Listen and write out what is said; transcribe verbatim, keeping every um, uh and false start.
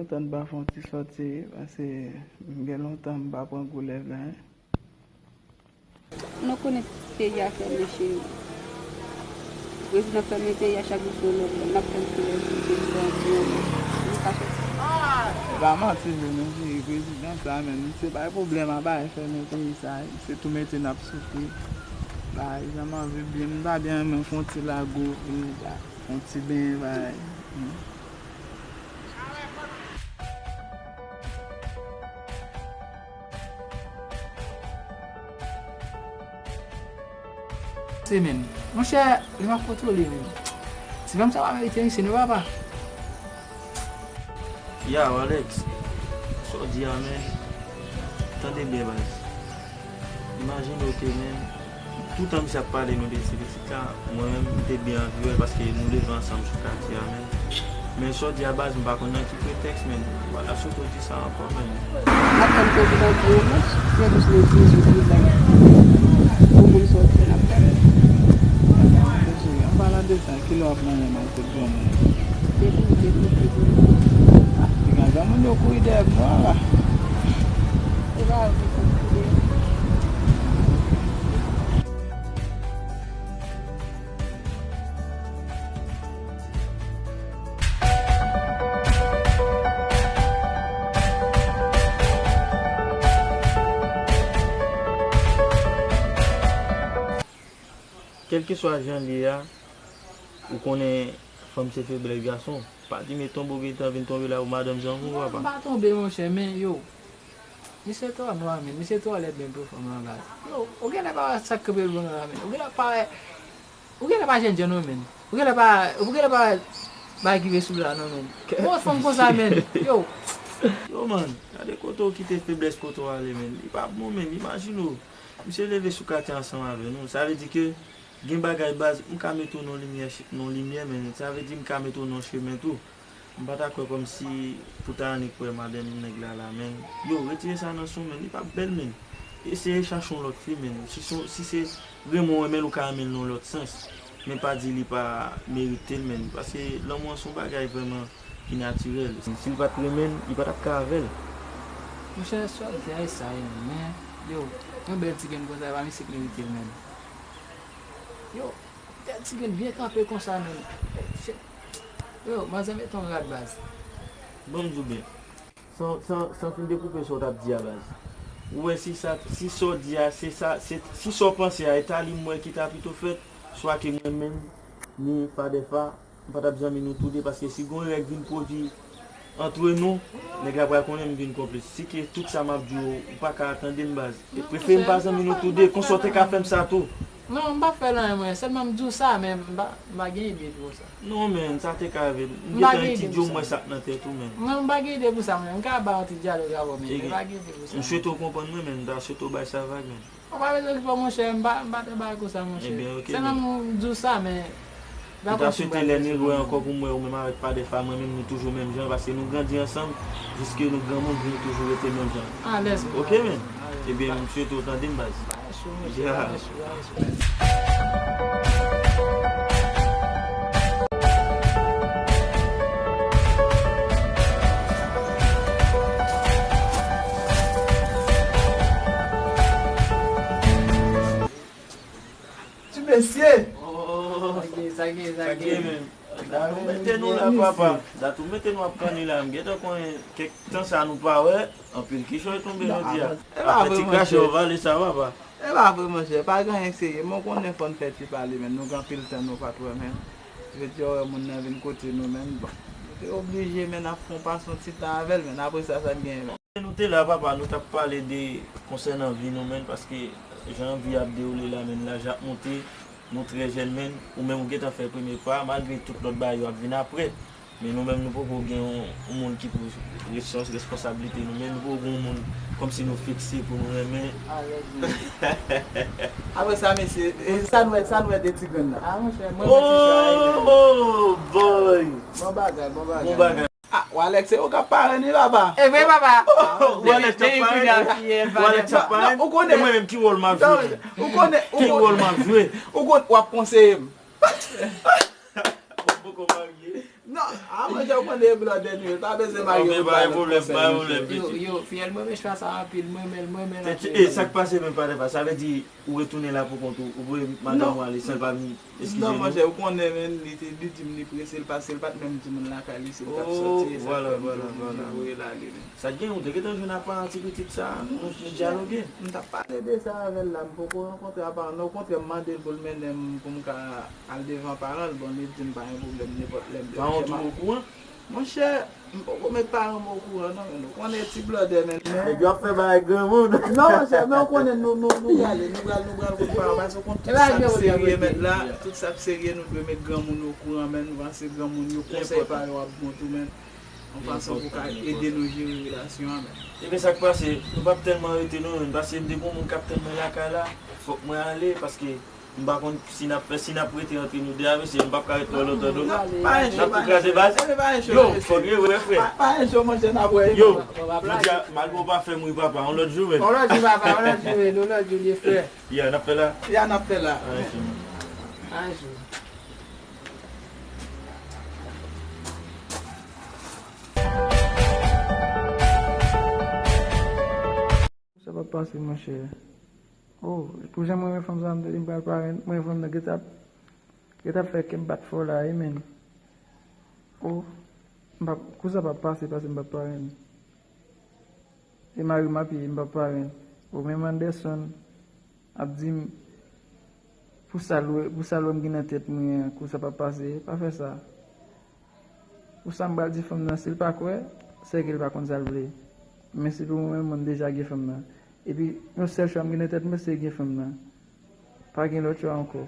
Tann pa fè yon ti sòti, paske m gen lontan m pa pran koulèv la, en. Nou konnen peyi a fèmen, cheri. Prezidan fèmen peyi a chak jou se yon lòt lè. N ap tann kilè pou prezidan an di yon mo. Nou pa sòti. E pa manti vre non, cheri, prezidan sa menm, se pa pwoblèm a bay fèmen peyi sa, se tou mete n ap soufri. Bay, jan m ap viv byen, m ta byen renmen fè yon ti lago, vin yon ti benyen, bay. Se menm. Monchè, li m ap kontwole menm. Ti fanm sa pa merite misye non, papa. Yow, Alex, sa w di a, menm? Tande byen, baz. Imajine w ke, menm, toutan misye ap pale nou de ti pitit la, mwen menm, m te byen anvi wè l paske nou leve ansanm sou katye a, menm. Men sa w di a, baz, m pa konn nan ki pretèks, menm. Wala, sou to di sa ankò, menm. N ap tann prezidan pou yon mèt, se jis le dizuit li bay pou moun sòti, n ap tann. An palan de sa, kilè w ap manyen m ak tout granmoun? Depi, depi, depi. Ah, piga granmoun yo kouri dèyè m non la. E pa yo ki pou kouri. Kèlkeswa jan l ye a, ou konnen fanm se feblès gason. Pa di men tonbe w gentan vin tonbe la ou madanm zanmi w, papa. Non, m pa tonbe, monchè, men yo. Misye twò nwa, men. Misye twò lèd, men, pou fanm lan, baz. Yo, ou genlè pa wè sa k kanpe l bò nan la, men. Ou genlè pa wè, ou genlè pa jènjan non, men. Ou genlè pa, ou genlè pa wè bagay ki rive sou l la non, men. Bon, fanm konsa, men. Yo. Yo, man, gade kote w kite feblès kote w ale, men. Li pa bon, men. Imajine w. Misye leve sou katye ansanm avè nou. Sa vle di ke gen bagay, baz, m ka mete w nan limyè, nan limyè, men. Sa vle di m ka mete w nan chemen tou. M pa ta kwè kòmsi pou ta annik wè madanm nèg la la, men. Yo, retire sa nan son, men. Li p ap bèl, men. Eseye chache yon lòt fi, men. Si se, si se renmen w renmen l, ou ka renmen l nan yon lòt sans. Men pa di li pa merite l, men. Paske lanmou an se yon bagay vrèman ki natirèl. Si l pa t renmen l, li pa t ap ka avè l. Monchè, sa w ap di a, e sa ye, men. Yo, yon bèl ti grenn konsa, e pa misye k merite l, men. Yo, bèl ti grenn byen kanpe konsa, men. Yo, manzè mete yon rad, baz. Bon, m di w byen. San, san, san fin dekoupe sa w t ap di a, baz. Ou wè si sa, si sa w di a, se sa, se, si sa w panse a, e ta li m wè ki ta pito fèt, swa ke mwen menm, ni Fadefa, m pa t ap zanmi nou toude, paske si gon règ vin pwodui antre nou, nèg la pral konnen m vin konplis. Si ke tout sa m ap di w, ou pa ka tande m, baz. E prefere m pa zanmi nou toude, konsa w te ka fè m sa tou. Non, m pa fè l anyen, mwen. Sèlman m di w sa, men m pa, m pa gen ide pou sa. Non, men, sa te ka rive. M gentan etidye w, m wè sa k nan tèt ou, men. Non, m pa gen ide pou sa, mwen. M ka ba yon ti dyalòg avè w, men m pa gen ide pou sa. M swete w konprann mwen, men m ta swete w bay sa vag, men. Ou pa bezwen okipe w, monchè, m pa, m pa nan bagay konsa, monchè. Ebyen, oke, men. Sèlman m di w sa, men. M ta swete lè n rewè ankò pou m wè ou menm avèk Fadefa, mwen menm, nou toujou menm jan, paske nou grandi ansanm, jiske nou granmoun, nou toujou rete menm jan. Alèz, bro. Oke, men. Alèz. Ebyen, m swete w tande m, baz. Bagay cho, mesye, bagay cho, bagay cho. Ti mesye! Oh, sa gen, sa gen, sa gen. Sa gen, men. Dat ou mete nou la, papa. Dat ou mete nou ap kanni la. M gentan konnen kèk tan sa nou pa wè. Anpil kichòy tonbe jodi a. Apre ti krache yo vale sa, papa. E pa vre, monchè. Pa gen anyen k serye. Men w konnen fò n fè ti pale, men. Nou gen anpil tan nou pa t wè, men. Jodi a, w wè moun nan vin kote nou, men. Bon. Nou te oblije, men, n ap fè yon pase yon ti tan avè l, men. Apre sa, sa n genyen, men. Nou te la, papa, nou t ap pale de konsènan vi nou, men, paske jan vi ap dewoule la, men, laj ap monte, nou trè jèn, men, ou menm ou gentan fè premye pa, malgre tout lòt bagay yo ap vin apre, men nou menm nou poko gen yon, yon moun ki pou res-, responsablite nou, men nou poko gen yon moun kòmsi nou fikse pou nou renmen. Apre sa, mesye, e sa n wè, sa n wè de ti grenn nan? Ah, monchè, mwen mèt ti sa, oh, boy! Bon bagay, bon bagay. Bon bagay. Ah, Walex, se ou k ap parenn wi, papa. E vre, papa. Walex k ap parenn. Walex k ap parenn. Ou konnen. E mwen menm, ki wòl m ap jwe? Ou konnen. Ki wòl m ap jwe? Ou konnen, w ap konseye m. Ou poko marye. Non, a manje ou konn de blòdè nou yo, pa bezwen mari. Ok, pa gen pwoblèm, pa gen pwoblèm. Yo, yo, fiyèl, mwen renmen chwa sa anpil, mwen renmen l, mwen renmen l anpil. E sa k pase menm, pa de pa, sa vle di ou retounen la pou kont ou, ou voye madanm ou ale san l pa vin eskize nou? Non, monchè, ou konnen, men, li te, li di m li prese, l pase, l pa t menm di moun lakay li si l t ap soti, e sa k fè m te oblije voye l ale, men. Sa t gen, ou te gentan jwenn apa ti pitit sa, nou, nou dyaloge? M t ap pale de sa avè l la, m poko rankontre apa, non, okontrè, m mande l pou l mennen m pou m ka al devan paran l, bon, li di m pa gen pwoblèm, nenpòt lè m te. Paran w tou okouran? Monchè, m poko met paran m okouran, non, men nou konnen ti blòdè, men. Nèg yo ap fè bagay granmoun. Non, monchè, men ou konnen nou, nou, nou prale, nou pral, nou pral konn paran, paske ou konn tout sa k serye, mèt la, tout sa k serye, nou dwe met granmoun okouran, men nou panse granmoun yo, konsèy pa yo ap bon tou, men. Yon fason pou ka ede nou jere relasyon an menm. Ebyen, sa k pase, nou p ap tèlman rete non, menm, paske m te gon moun k ap tann mwen lakay la, fòk mwen ale, paske m pa konn si n ap fè, si n ap rete antre nou de a, mesye, m p ap ka ret twò lontan non. N ap tou kraze baz. Yo, fòk yo wè, frè. Pa gen cho, monchè, n ap wè. Yo, jodi a, malgre w pa fè m ri, papa, yon lòt jou menm. Yon lòt jou, papa, yon lòt jou, yon lòt jou, li frè. Ya, n ap fè la. Ya, n ap fè la. An jou. An jou. Sa p ap pase, monchè. Oh, pou jan mwen renmen fanm sa, m te di m pral parenn, mwen fanm nan gentan, gentan fè kè m bat fò la, wi, men. Oh, m p ap, kou sa p ap pase, pase m p ap parenn. E mari m ap ye, m p ap parenn. Ou menm Anderson ap di m, pou sa l wè, pou sa l wè m gen nan tèt mwen an, kou sa p ap pase, pa fè sa. Pou sa m pral di fanm nan, si l pa kwè, sèke l pa konn sa l vle. Men se pou mwen menm, mwen deja gen fanm nan. Epi, yon sèl chwa m gen nan tèt mwen, se gen fanm nan. Pa gen lòt chwa ankò.